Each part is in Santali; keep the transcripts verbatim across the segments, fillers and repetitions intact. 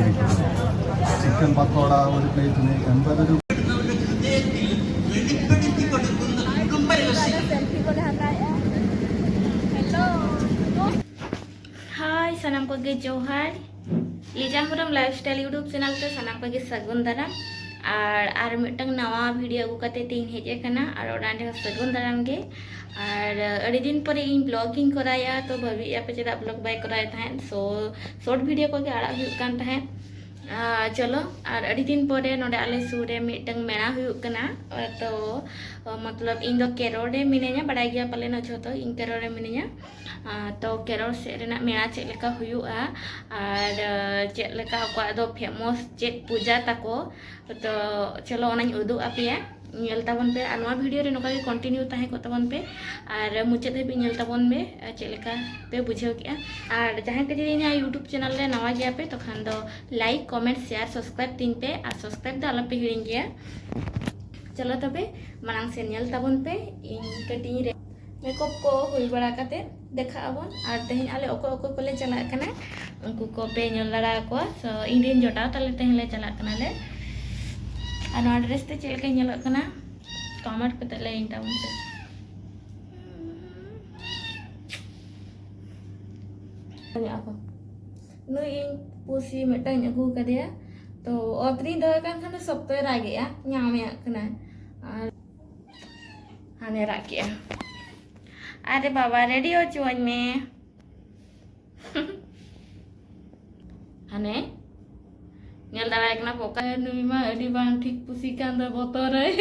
ചിക്കൻ പക്കോട ഒരു പ്ലേറ്റിന് എൺപത് രൂപ. ᱦᱟᱭ, ᱥᱟᱱᱟᱢ ᱠᱚᱜᱮ ᱡᱚᱦᱟᱨ᱾ Lija Hembrom life style YouTube channel ᱛᱮ ᱥᱟᱱᱟᱢ ᱠᱚᱜᱮ ᱥᱟᱹᱜᱩᱱ ᱫᱟᱨᱟᱢ᱾ ᱟᱨ, ᱟᱨ ᱢᱤᱫᱴᱟᱝ ᱱᱟᱣᱟ ᱵᱷᱤᱰᱤᱭᱳ ᱟᱹᱜᱩ ᱠᱟᱛᱮ ᱛᱤᱧ ᱦᱮᱡ ᱟᱠᱟᱱᱟ᱾ ᱟᱨ ᱚᱱᱟ ᱨᱮᱦᱚᱸ ᱥᱟᱹᱜᱩᱱ ᱫᱟᱨᱟᱢ ᱜᱮ᱾ ᱟᱨ, ᱟᱹᱰᱤ ᱫᱤᱱ ᱯᱚᱨᱮ ᱤᱧ ᱵᱞᱚᱜ ᱤᱧ ᱠᱚᱨᱟᱣᱮᱫᱼᱟ, ᱛᱚ ᱵᱷᱟᱹᱵᱤᱭᱮᱫᱼᱟ ᱯᱮ ᱪᱮᱫᱟᱜ ᱵᱞᱚᱜ ᱵᱟᱭ ᱠᱚᱨᱟᱣᱮᱫ ᱛᱟᱦᱮᱸᱫ᱾ ᱥᱳ, ᱥᱚᱨᱴ ᱵᱷᱤᱰᱤᱭᱳ ᱠᱚᱜᱮ ᱟᱲᱟᱜ ᱦᱩᱭᱩᱜ ᱠᱟᱱ ᱛᱟᱦᱮᱸᱫ᱾ ᱟᱨ ᱪᱚᱞᱚ, ᱟᱨ ᱟᱹᱰᱤ ᱫᱤᱱ ᱯᱚᱨᱮ ᱱᱚᱰᱮ ᱟᱞᱮ ᱥᱩᱨ ᱨᱮ ᱢᱤᱫᱴᱟᱝ ᱢᱮᱞᱟ ᱦᱩᱭᱩᱜ ᱠᱟᱱᱟ᱾ ᱛᱚ, ᱢᱚᱛᱞᱚᱵ, ᱤᱧ ᱫᱚ ᱠᱮᱨᱚᱞ ᱨᱮ ᱢᱤᱱᱟᱹᱧᱟ, ᱵᱟᱲᱟᱭ ᱜᱮᱭᱟ ᱯᱟᱞᱮᱱ ᱡᱷᱚᱛᱚ, ᱤᱧ ᱠᱮᱨᱚᱞ ᱨᱮ ᱢᱤᱱᱟᱹᱧᱟ᱾ ᱟᱨ ᱛᱚ, ᱠᱮᱨᱚᱞ ᱥᱮᱫ ᱨᱮᱱᱟᱜ ᱢᱮᱞᱟ ᱪᱮᱫ ᱞᱮᱠᱟ ᱦᱩᱭᱩᱜᱼᱟ ᱟᱨ, ᱟᱨ ᱪᱮᱫ ᱞᱮᱠᱟ ᱟᱠᱚᱣᱟᱜ ᱫᱚ ᱯᱷᱮᱢᱚᱥ ᱪᱮᱫ ᱯᱩᱡᱟ ᱛᱟᱠᱚ, ᱛᱚ ᱪᱚᱞᱚ ᱚᱱᱟᱧ ᱩᱫᱩᱜ ᱟᱯᱮᱭᱟ, ᱧᱮᱞ ᱛᱟᱵᱚᱱ ᱯᱮ᱾ ᱟᱨ ᱱᱚᱣᱟ ᱵᱷᱤᱰᱤᱭᱳ ᱨᱮ ᱱᱚᱝᱠᱟ ᱜᱮ ᱠᱚᱱᱴᱤᱱᱤᱣ ᱛᱟᱦᱮᱸ ᱠᱚᱜ ᱛᱟᱵᱚᱱ ᱯᱮ ᱟᱨ ᱢᱩᱪᱟᱹᱫ ᱫᱷᱟᱹᱵᱤᱡ ᱧᱮᱞ ᱛᱟᱵᱚᱱ ᱢᱮ, ᱪᱮᱫ ᱞᱮᱠᱟ ᱯᱮ ᱵᱩᱡᱷᱟᱹᱣ ᱠᱮᱜᱼᱟ᱾ ᱟᱨ ᱡᱟᱦᱟᱸᱭ ᱠᱚ ᱡᱩᱫᱤ ᱤᱧᱟᱹᱜ YouTube ᱪᱮᱱᱮᱞ ᱨᱮ ᱱᱟᱣᱟ ᱜᱮᱭᱟ ᱯᱮ, ᱛᱚᱠᱷᱟᱱ ᱫᱚ ᱞᱟᱭᱤᱠ, ᱠᱚᱢᱮᱱᱴ, ᱥᱮᱭᱟᱨ, ᱥᱟᱵᱥᱠᱨᱟᱭᱤᱵ ᱛᱤᱧ ᱯᱮ ᱟᱨ ᱥᱟᱵᱥᱠᱨᱟᱭᱤᱵ ᱫᱚ ᱟᱞᱚ ᱯᱮ ᱦᱤᱲᱤᱧ ᱜᱮᱭᱟ᱾ ᱪᱚᱞᱚ ᱛᱚᱵᱮ ᱢᱟᱲᱟᱝ ᱥᱮᱫ ᱧᱮᱞ ᱛᱟᱵᱚᱱ ᱯᱮ᱾ ᱤᱧ ᱠᱟᱹᱴᱤᱡ ᱤᱧ ᱨᱮ ᱢᱮᱠᱟᱯ ᱠᱚ ᱦᱩᱭ ᱵᱟᱲᱟ ᱠᱟᱛᱮ ᱫᱮᱠᱷᱟᱜ ᱟᱵᱚᱱ᱾ ᱟᱨ ᱛᱮᱦᱮᱧ ᱟᱞᱮ ᱚᱠᱚᱭ ᱚᱠᱚᱭ ᱠᱚᱞᱮ ᱪᱟᱞᱟᱜ ᱠᱟᱱᱟ, ᱩᱱᱠᱩ ᱠᱚᱯᱮ ᱧᱮᱞ ᱫᱟᱲᱮ ᱟᱠᱚᱣᱟ᱾ ᱥᱳ, ᱤᱧ ᱨᱮᱱ ᱡᱚᱴᱟᱣ ᱛᱟᱞᱮ ᱛᱮᱦᱮᱧ ᱞᱮ ᱪᱟᱞᱟᱜ ᱠᱟᱱᱟᱞᱮ᱾ ᱟᱨ ᱱᱚᱣᱟ ᱰᱨᱮᱥ ᱛᱮ ᱪᱮᱫ ᱞᱮᱠᱟᱧ ᱧᱮᱞᱚᱜ ᱠᱟᱱᱟ, ᱠᱚᱢᱮᱱᱴ ᱠᱟᱛᱮ ᱞᱟᱹᱭᱟᱹᱧ ᱛᱟᱵᱚᱱ ᱯᱮ᱾ ᱧᱚᱜ ᱟᱠᱚ᱾ ᱱᱩᱭ ᱤᱧ ᱯᱩᱥᱤ ᱢᱤᱫᱴᱟᱝ ᱤᱧ ᱟᱹᱜᱩ ᱟᱠᱟᱫᱮᱭᱟ᱾ ᱛᱚ, ᱚᱛ ᱨᱤᱧ ᱫᱚᱦᱚᱭ ᱠᱟᱱ ᱠᱷᱟᱱ ᱫᱚ ᱥᱚᱠᱛᱚᱭ ᱨᱟᱜᱮᱜᱼᱟ, ᱧᱟᱢᱮᱭᱟᱜ ᱠᱟᱱᱟᱭ᱾ ᱟᱨ ᱦᱟᱱᱮ ᱨᱟᱜ ᱠᱮᱜᱼᱟ, "ᱟᱨᱮ ᱵᱟᱵᱟ, ᱨᱮᱰᱤ ᱦᱚᱪᱚᱣᱟᱹᱧ ᱢᱮ᱾" ᱦᱟᱱᱮ ᱧᱮᱞ ᱫᱟᱲᱮᱭᱟᱭ ᱠᱟᱱᱟ ᱯᱮ, ᱚᱠᱟ ᱱᱩᱭ ᱢᱟ ᱟᱹᱰᱤ ᱵᱟᱝ ᱴᱷᱤᱠ ᱯᱩᱥᱤ ᱠᱟᱱ ᱫᱚ, ᱵᱚᱛᱚᱨᱟᱭ᱾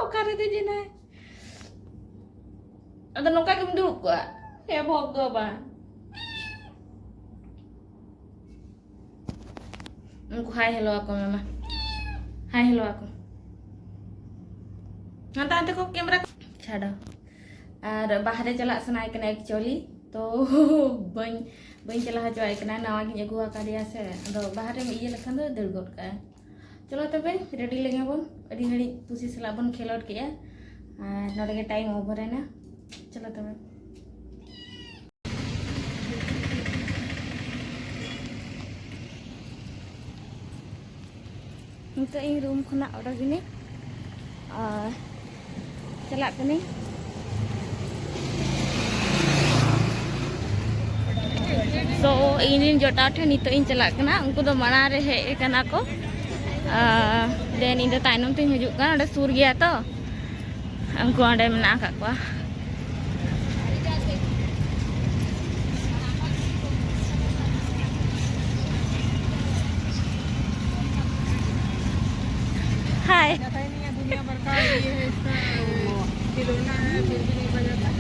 ᱚᱠᱟᱨᱮ ᱫᱮᱡ ᱮᱱᱟᱭ? ᱟᱫᱚ ᱱᱚᱝᱠᱟ ᱜᱮᱢ ᱫᱩᱲᱩᱵ ᱠᱚᱜᱼᱟ? ᱦᱮ ᱵᱷᱚᱜᱚᱵᱟᱱ᱾ ᱩᱱᱠᱩ ᱦᱟᱭ ᱦᱮᱞᱳ ᱟᱠᱚ ᱢᱮ ᱢᱟ᱾ ᱦᱟᱭ ᱦᱮᱞᱳ ᱟᱠᱚ᱾ ᱦᱟᱱᱛᱮ ᱦᱟᱱᱛᱮ ᱠᱚ ᱠᱮᱢᱮᱨᱟ ᱠᱚ ᱪᱷᱟᱰᱟᱣ᱾ ᱟᱨ ᱵᱟᱦᱨᱮ ᱪᱟᱞᱟᱜ ᱥᱟᱱᱟᱭᱮ ᱠᱟᱱᱟ actually, ᱛᱚ ᱵᱟᱹᱧ, ᱵᱟᱹᱧ ᱪᱟᱞᱟᱣ ᱦᱚᱪᱚᱣᱟᱭ ᱠᱟᱱᱟ, ᱱᱟᱣᱟ ᱜᱤᱧ ᱟᱹᱜᱩ ᱟᱠᱟᱫᱮᱭᱟ ᱥᱮ᱾ ᱟᱫᱚ ᱵᱟᱦᱨᱮᱢ ᱤᱭᱟᱹ ᱞᱮᱠᱷᱟᱱ ᱫᱚ ᱫᱟᱹᱲ ᱜᱚᱫ ᱠᱟᱜᱼᱟᱭ᱾ ᱪᱚᱞᱚ ᱛᱚᱵᱮ ᱨᱮᱰᱤ ᱞᱮᱱ ᱜᱮᱵᱚᱱ, ᱟᱹᱰᱤ ᱜᱷᱟᱹᱲᱤᱡ ᱯᱩᱥᱤ ᱥᱟᱞᱟᱜ ᱵᱚᱱ ᱠᱷᱮᱞᱳᱰ ᱠᱮᱜᱼᱟ ᱟᱨ ᱱᱚᱰᱮ ᱜᱮ ᱴᱟᱭᱤᱢ ᱳᱵᱷᱟᱨ ᱮᱱᱟ᱾ ᱪᱚᱞᱚ ᱛᱚᱵᱮ᱾ ᱱᱤᱛᱚᱜ ᱤᱧ ᱨᱩᱢ ᱠᱷᱚᱱᱟᱜ ᱚᱰᱚᱠ ᱮᱱᱟᱹᱧ ᱟᱨ ᱪᱟᱞᱟᱜ ᱠᱟᱹᱱᱟᱹᱧ᱾ So, ᱤᱧ ᱨᱮᱱ ᱡᱚᱴᱟᱣ ᱴᱷᱮᱱ ᱱᱤᱛᱚᱜ ᱤᱧ ᱪᱟᱞᱟᱜ ᱠᱟᱱᱟ᱾ ᱩᱱᱠᱩ ᱫᱚ ᱢᱟᱲᱟᱝ ᱨᱮ ᱦᱮᱡ ᱟᱠᱟᱱᱟ ᱠᱚ, ᱟᱨ then ᱤᱧ ᱫᱚ ᱛᱟᱭᱱᱚᱢ ᱛᱮᱧ ᱦᱤᱡᱩᱜ ᱠᱟᱱᱟ᱾ ᱚᱸᱰᱮ ᱥᱩᱨ ᱜᱮᱭᱟ ᱛᱚ, ᱩᱱᱠᱩ ᱚᱸᱰᱮ ᱢᱮᱱᱟᱜ ᱟᱠᱟᱫ ᱠᱚᱣᱟ᱾ हाय। पता ही नहीं है, दुनिया भर का ये है, इसका खिलौना है, फिर भी नहीं बजाता।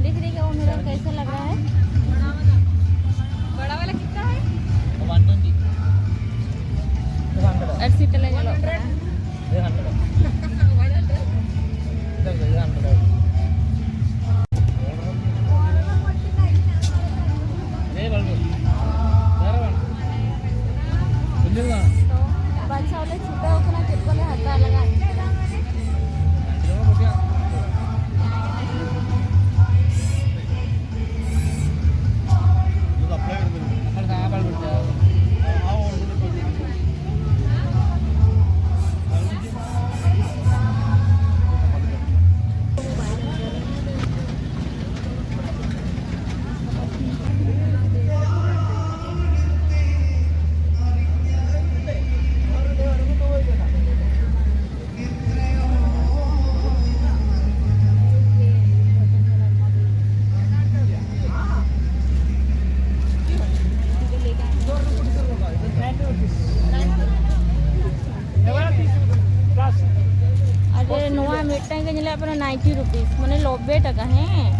देख रही हो मेरा कैसा लग रहा है? बड़ा वाला कितना है? अस्सी तले चलो। ᱛᱚ, ᱵᱟᱪᱷᱟᱣ ᱞᱮ ᱪᱷᱩᱴᱟᱹᱣ ᱠᱟᱱᱟ, ᱪᱮᱫ ᱠᱚᱞᱮ ᱦᱟᱛᱟᱣ ᱞᱟᱜᱟᱜ᱾ ᱟᱨ ᱱᱚᱣᱟ ᱢᱤᱫᱴᱟᱝ ᱜᱮ ᱧᱮᱞᱚᱜ ᱠᱟᱱᱟ ᱱᱟᱭᱤᱱᱴᱤ ᱨᱩᱯᱤᱥ, ᱢᱟᱱᱮ ᱱᱚᱵᱵᱳᱭ ᱴᱟᱠᱟ, ᱦᱮᱸ?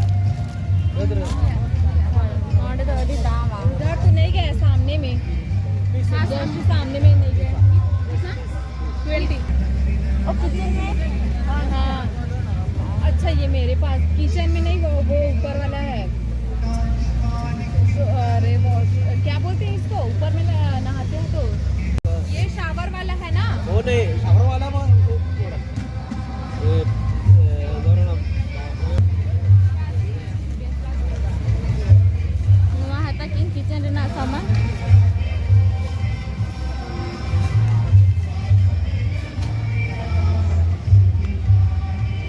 ᱱᱚᱣᱟ ᱚᱸᱰᱮ ᱫᱚ ᱟᱹᱰᱤ ᱫᱟᱢᱟ᱾ उधर तो नहीं गए, सामने में। जस्ट सामने में नहीं गए। ट्वेंटी। ओ, किचन है। हाँ। अच्छा, ये मेरे पास किचन में नहीं, वो, वो ऊपर वाला है। तो, अरे, वो क्या बोलते हैं इसको, ऊपर में ना-, नहाते हैं तो। ये शावर वाला है ना? वो नहीं, शावर वाला वो, वो थोड़ा। ये, ये दोनों ना। ᱱᱚᱣᱟ ᱦᱟᱛᱟᱣ ᱠᱤᱱ ᱠᱤᱪᱮᱱ ᱨᱮᱱᱟᱜ ᱥᱟᱢᱟᱱ᱾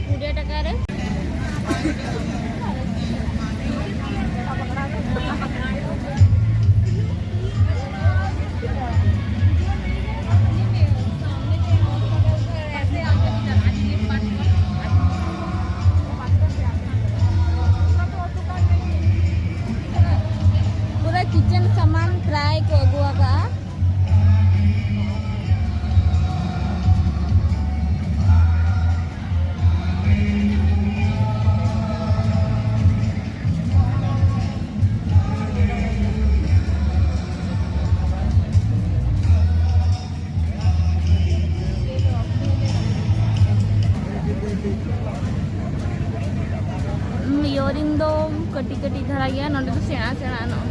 ᱠᱩᱲᱤ ᱴᱟᱠᱟ ᱨᱮ᱾ ᱯᱩᱨᱟᱹ ᱠᱤᱪᱮᱱ ᱥᱟᱢᱟᱱ ᱯᱨᱟᱭ ᱠᱚ ᱟᱹᱜᱩ ᱟᱠᱟᱫᱼᱟ᱾ ᱤᱭᱟᱨᱤᱝ ᱫᱚ ᱠᱟᱹᱴᱤᱡ ᱠᱟᱹᱴᱤᱡ ᱫᱷᱟᱨᱟ ᱜᱮᱭᱟ, ᱱᱚᱸᱰᱮ ᱫᱚ ᱥᱮᱬᱟ ᱥᱮᱬᱟ ᱧᱚᱜ᱾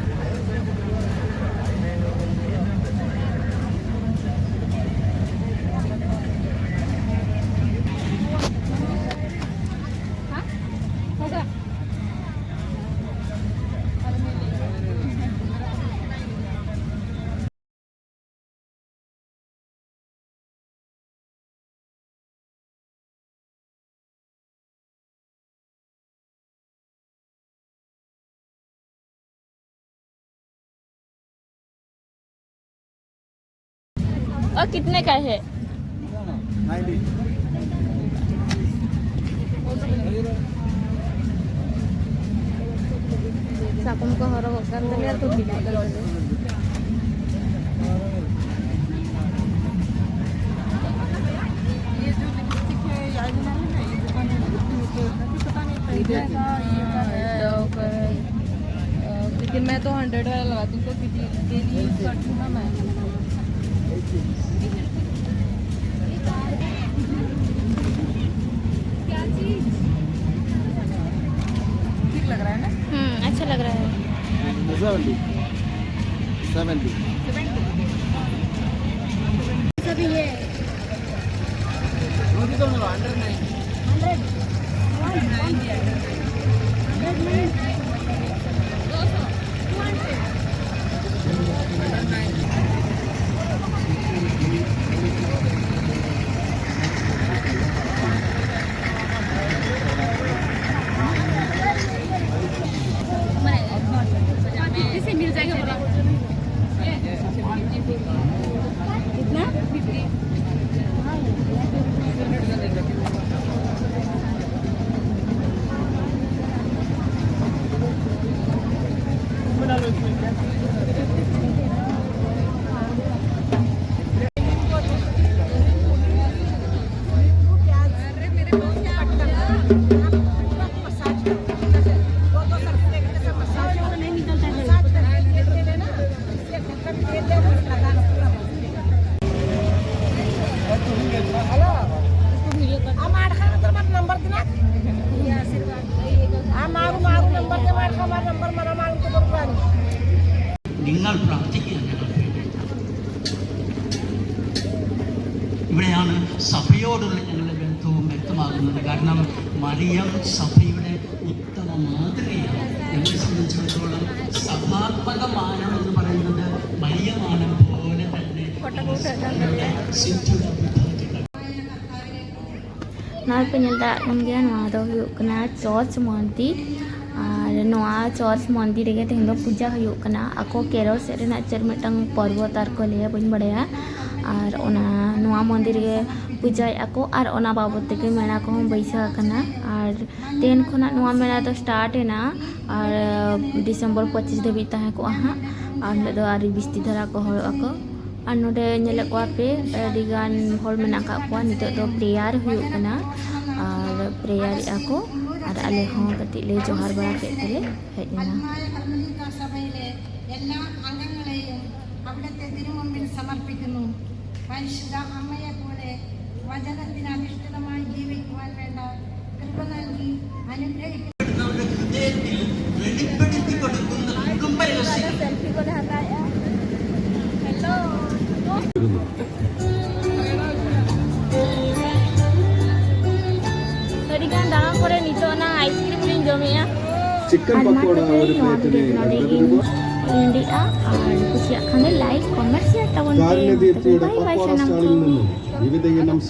और कितने का है? ᱥᱟᱠᱚᱢ ᱠᱚ ᱦᱚᱨᱚᱜᱚᱜ ᱠᱟᱱ ᱛᱟᱞᱮᱭᱟ, ᱛᱩᱞ ᱤᱫᱤᱜ ᱠᱟᱱ ᱛᱟᱞᱮᱭᱟ᱾ ये जो लिपस्टिक है, ये आईलाइनर है ना, ये दुकान में बहुत मिलते हैं। पता नहीं, पहले का, ये का है। तो, अ, लेकिन मैं तो हंड्रेड वाला लगाती हूँ, क्योंकि डेली यूज करती हूँ ना मैं। क्या चीज? ठीक लग रहा है ना? हम्म, अच्छा लग रहा है। सेवेंटी। सेवेंटी। सभी ये। हंड्रेड। हंड्रेड। हंड्रेड। किसे मिल जाएगा बोला? कितना? നിങ്ങൾക്കുള്ള അർപ്പിക്കുകയാണ്. ഇവിടെയാണ് സഭയോടുള്ള ഞങ്ങളുടെ ബന്ധവും വ്യക്തമാകുന്നത്. കാരണം മറിയം സഭയുടെ ഉത്തമ മാതൃകയാണ്. എന്നെ സംബന്ധിച്ചിടത്തോളം സഭാത്മക മാനം എന്ന് പറയുന്നത് മറിയ മാനം പോലെ തന്നെ ഞങ്ങളുടെ സിറ്റിയുടെ അവിഭാജ്യങ്ങൾ. ᱱᱚᱣᱟ ᱯᱮ ᱧᱮᱞ ᱫᱟᱲᱮᱭᱟᱜ ᱠᱟᱱ ᱜᱮᱭᱟ, ᱱᱚᱣᱟ ᱫᱚ ᱦᱩᱭᱩᱜ ᱠᱟᱱᱟ ᱪᱚᱨᱪ ᱢᱚᱱᱫᱤᱨ᱾ ᱟᱨ ᱱᱚᱣᱟ ᱪᱚᱨᱪ ᱢᱚᱱᱫᱤᱨ ᱨᱮᱜᱮ ᱛᱮᱦᱮᱧ ᱫᱚ ᱯᱩᱡᱟ ᱦᱩᱭᱩᱜ ᱠᱟᱱᱟ᱾ ᱟᱠᱚ ᱠᱮᱨᱚᱞ ᱥᱮᱫ ᱨᱮᱱᱟᱜ ᱪᱮᱫ ᱢᱤᱫᱴᱟᱝ ᱯᱚᱨᱵᱚᱛ ᱟᱨ ᱠᱚ ᱞᱟᱹᱭᱟ, ᱵᱟᱹᱧ ᱵᱟᱲᱟᱭᱟ᱾ ᱟᱨ ᱚᱱᱟ, ᱱᱚᱣᱟ ᱢᱚᱱᱫᱤᱨ ᱨᱮᱜᱮ ᱯᱩᱡᱟᱭᱮᱫᱼᱟ ᱠᱚ ᱟᱨ ᱚᱱᱟ ᱵᱟᱵᱚᱛ ᱛᱮᱜᱮ ᱢᱮᱞᱟ ᱠᱚᱦᱚᱸ ᱵᱟᱹᱭᱥᱟᱹᱣ ᱟᱠᱟᱱᱟ᱾ ᱟᱨ ᱛᱮᱦᱮᱧ ᱠᱷᱚᱱᱟᱜ ᱱᱚᱣᱟ ᱢᱮᱞᱟ ᱫᱚ ᱥᱴᱟᱨᱴ ᱮᱱᱟ ᱟᱨ ᱰᱤᱥᱮᱢᱵᱚᱨ ᱯᱚᱸᱪᱤᱥ ᱫᱷᱟᱹᱵᱤᱡ ᱛᱟᱦᱮᱸ ᱠᱚᱜᱼᱟ ᱦᱟᱸᱜ᱾ ᱟᱨ ᱩᱱ ᱦᱤᱞᱳᱜ ᱫᱚ ᱟᱹᱰᱤ ᱵᱤᱥᱛᱤ ᱫᱷᱟᱨᱟ ᱠᱚ ᱦᱚᱲᱚᱜ ᱟᱠᱚ᱾ ᱟᱨ ᱱᱚᱰᱮ ᱧᱮᱞᱮᱫ ᱠᱚᱣᱟ ᱯᱮ, ᱟᱹᱰᱤ ᱜᱟᱱ ᱦᱚᱲ ᱢᱮᱱᱟᱜ ᱟᱠᱟᱫ ᱠᱚᱣᱟ᱾ ᱱᱤᱛᱚᱜ ᱫᱚ ᱯᱨᱮᱭᱟᱨ ᱦᱩᱭᱩᱜ ᱠᱟᱱᱟ᱾ ᱟᱨ ᱯᱨᱮᱭᱟᱨᱮᱜᱼᱟ ᱠᱚ, ᱟᱨ ᱟᱞᱮ ᱦᱚᱸ ᱠᱟᱹᱴᱤᱡ ᱞᱮ ᱡᱚᱦᱟᱨ ᱵᱟᱲᱟ ᱠᱮᱫ ᱛᱮᱞᱮ ᱦᱮᱡ ᱮᱱᱟ. അൽമായ കർമ്മലിക സഭയിലെ എല്ലാ അംഗങ്ങളെയും അവിടുത്തെ തിരുമുമ്പിൽ സമർപ്പിക്കുന്നു. പരിശുദ്ധ അമ്മയെ പോലെ വചനത്തിന് അധിഷ്ഠിതമായി ജീവിക്കുവാൻ വേണ്ട കൃപ നൽകി അനുഗ്രഹിക്കുന്നു. ᱟᱹᱰᱤᱜᱟᱱ ᱫᱟᱬᱟ ᱯᱚᱨᱮ ᱱᱤᱛᱚᱜ ᱚᱱᱟ ᱟᱭᱤᱥᱠᱨᱤᱢ ᱞᱤᱧ ᱡᱚᱢᱮᱜᱼᱟ. ᱟᱨ ᱢᱟ ᱛᱚᱵᱮ ᱱᱚᱣᱟ ᱵᱷᱤᱰᱤᱭᱳ ᱫᱚ ᱱᱚᱰᱮ ᱜᱤᱧ ᱮᱱᱰᱤᱜᱼᱟ, ᱟᱨ ᱠᱩᱥᱤᱭᱟᱜ ᱠᱷᱟᱱ ᱫᱚ ᱞᱟᱭᱤᱠ, ᱠᱚᱢᱮᱱᱴ, ᱥᱮᱭᱟᱨ ᱛᱟᱵᱚᱱ ᱯᱮ. ᱢᱟ ᱛᱚᱵᱮ ᱵᱟᱭ ᱵᱟᱭ ᱥᱟᱱᱟᱢ ᱠᱚ.